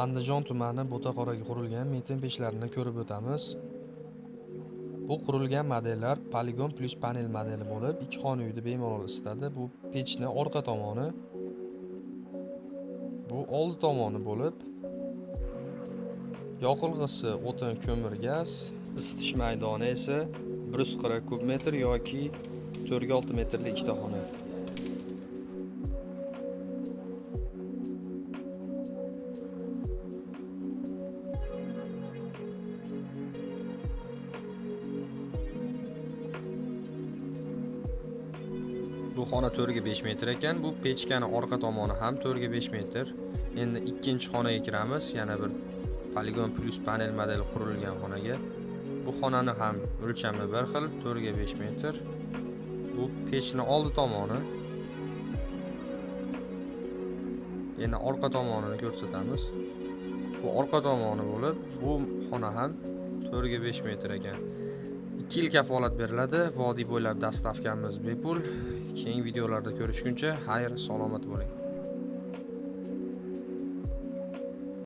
Andijon tumani Bo'taqoraga qurilgan metan pechlarini ko'rib o'tamiz. Bu qurilgan modellar Polygon plus panel modeli bo'lib, ikki xona uyni bemalol isitadi. Bu pechni orqa tomoni, bu oldi tomoni bo'lib, yoqilg'isi o'tin, ko'mir, gaz, isitish maydoni esa 140 kub metr yoki 4 ga 6 metrli ikkita xona. Bu xona 4 ga 5 metr ekan. Bu pechkani orqa tomoni ham 4 ga 5 metr. Endi ikkinchi xonaga kiramiz. Yana bir Polygon plus panel modeli qurilgan xonaga. Bu xonani ham o'lchami bir xil, 4 ga 5 metr. Bu pechni oldi tomoni. Endi orqa tomonini ko'rsatamiz. Bu orqa tomoni bo'lib, bu xona ham 4 ga 5 metr ekan. 2 yil kafolat beriladi. Vodiy bo'ylab dastavkamiz bepul. Keyingi videolarda ko'rishguncha xayr, salomat bo'ling.